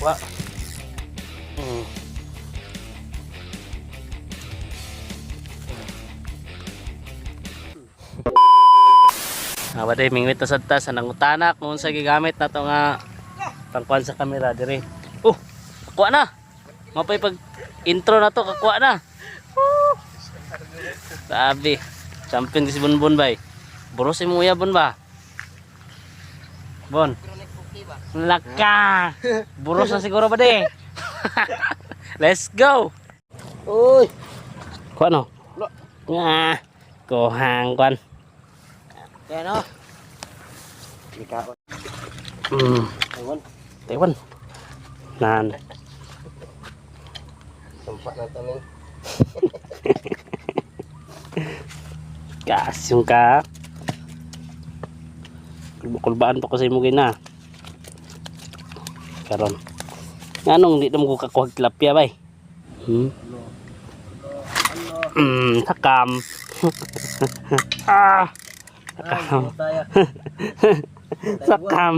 Kuha. Ah, baday mingwit na sad ta sa nangutana kung unsa gigamit nato nga pangkuan sa kamera dire. Oh, kuha na. Mapay pag intro na to kakuha na. Woo! Sabi, champion si Bonbon bay. Boros imo uya bon ba? Bon. Laka. Buros na siguro ba de? Let's go. Uy! Kuha no? Nga. Kuhang kuan. Kaya no? Ikaw. Taiwan. Taiwan. Nan. Sampa na tanong. Kasyong ka. Kulbaan pa ko sa imo gina. Karon. Nganong di na mo ko kakuha tilapia bay? Hmm? Sakam. Ah! Sakam. Tayo. Sakam.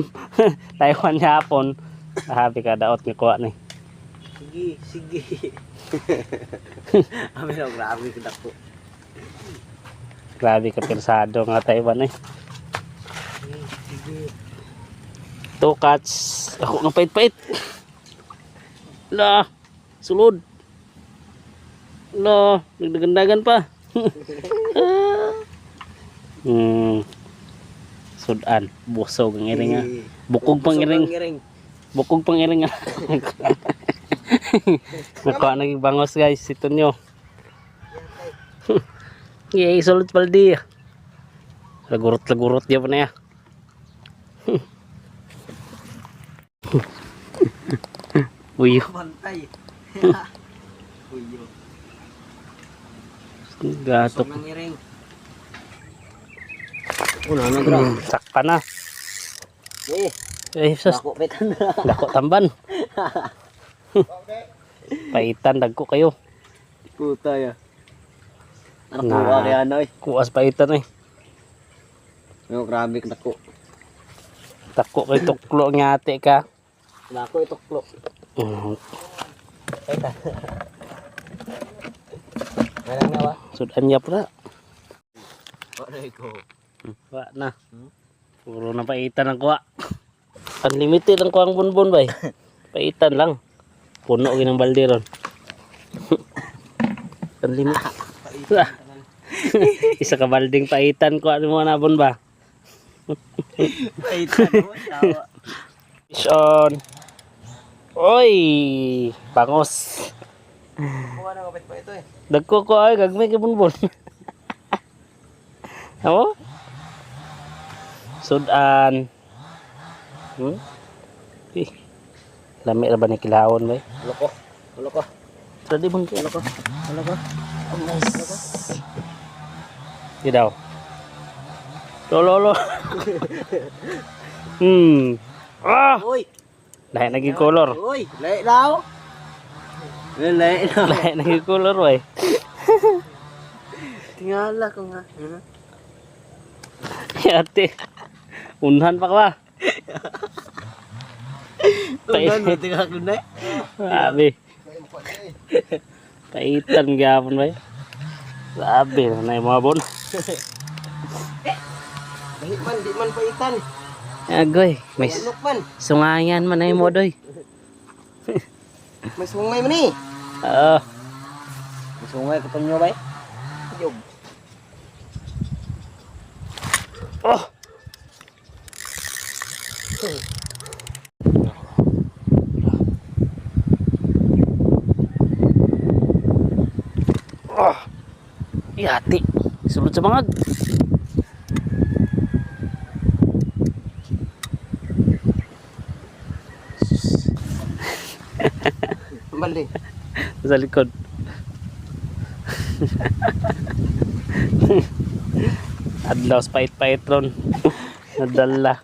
Taiwan Japon. Happy ka daot ni kuha ni. Sige, sige. Amin na, grabe ka dako. Grabe ka persado nga Taiwan eh. Sige, sige. Two cuts. Ako nga pait-pait. La, sulod. La, nagdagandagan pa. Sudan, busog ang iring ah. Bukog pang iring. Iring. Bukog pang iring ah. Nakuha na yung bangos guys, ito nyo. Yay, sulod paldi. Lagurot-lagurot di pa na ya. Uy, Bantay. Uyo. gatok. Busog ng iring. Una na bro. Sakpa na. Eh, Eh, sus, dako pitan na. dako tamban. Paitan, dagko kayo. Puta ya. Na. Nakuha kaya na eh. Kuas paitan eh. Yo, grabe ka dako. Dako kay tuklo nga ate ka. Dako ituklo. Pitan. Wala na ba? Sudan niya pra. Wala ko. Wa na. Puro na paitan ang kuha. Unlimited ang kuha ang bonbon bay. Paitan lang. Puno ginang balde ron. Unlimited. Isa ka balding paitan kuha mo na bon ba? Paitan mo, tawa. Fish on. Oy, bangos. Kuha na kapit pa ito eh. Dagko ko ay gagmay kay bonbon. Oh? Sudan. Eh. Lami ra ba ni kilawon bay? Loko. Loko. Ready bang kay? Loko. Loko. Nice. Di daw. Lolo. Ah! Uy. Lahi naging color. Uy, lahi daw. Lahi daw. Lahi naging color way. Tingala ko nga. Ate. Unhan pa ka ba? Tundan mo tingala ko na. Grabe. Paitan gyapon bay. Grabe na yung mga bon. Dali man, di man paitan. Agoy, may Manok man. sungayan man ay mo doy. May sungay man eh. Oo. May sungay ko panyo bay. Yob. Oh. Oh. Yati. Sulod sa bangag. Balde. Sa likod. Adlaw sa pait-pait ron. Nadala.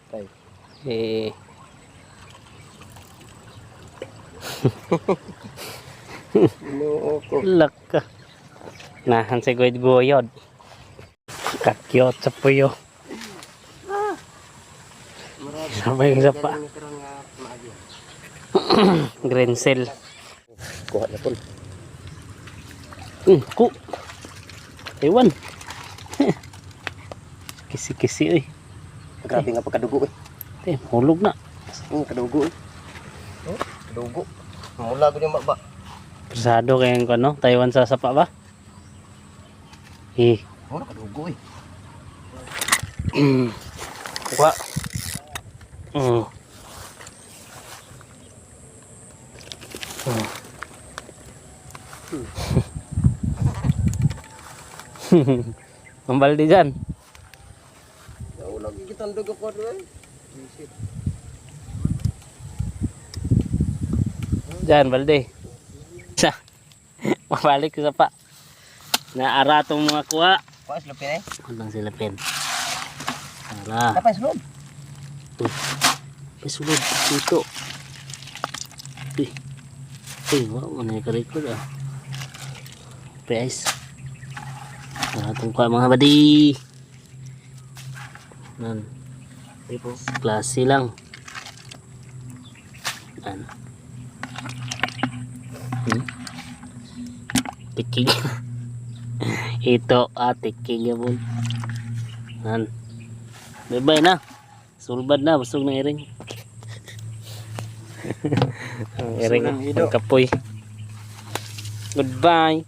Tay. Eh. Ginoo ko. Laka. Nahan sa goyod goyod. Kakyot sa puyo. Sabay yung sapa. Galing ni karon nga Green cell. Kuha na po. Ku. Taiwan. Kisi-kisi oy. Grabe nga pagkadugo eh. Eh, hulog na. Kadugo eh. Oh, kadugo. Mula ko niya ba? Presado kayong ano, Taiwan sa sapa ba? Eh. Mura kadugo eh. Kuha. Ang balde dyan. Wala kitang dugo ko eh. Diyan, balde. Sa. Mabalik ko sa pa. Naara tong mga kuha. Kuha silupin eh. Walang sila pen. Ara. Kapay sulod. May sulod dito. Uy. Uy, wow, ano yung ka-record ah. Pre-ice. Ara tong kuha, mga buddy. Nan. Klase lang. Yan. Tiking. Ito, ah, tiking yun. Nan. Bye-bye na. Sulbad na, busog ng iring. Ang iring, ng ido. ang kapoy. Goodbye.